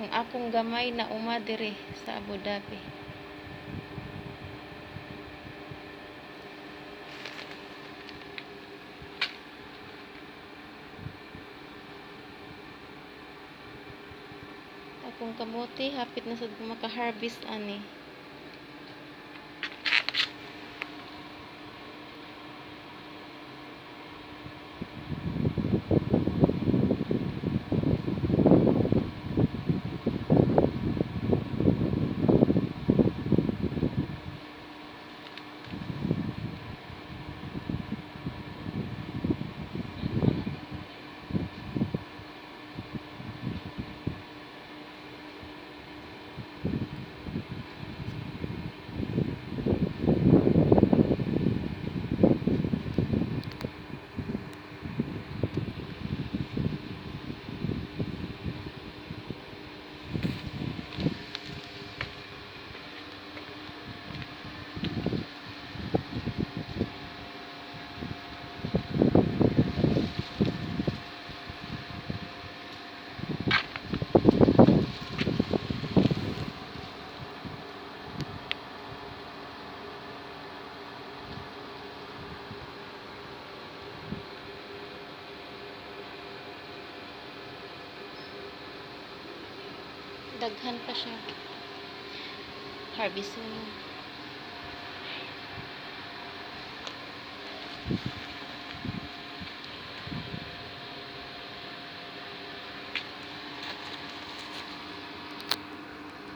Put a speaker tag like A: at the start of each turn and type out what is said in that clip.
A: Ang akong gamay na uma diri sa Abu Dhabi. Akong kamote hapit na sad ko maka-harvest ani. Daghan pa siya. Harvest.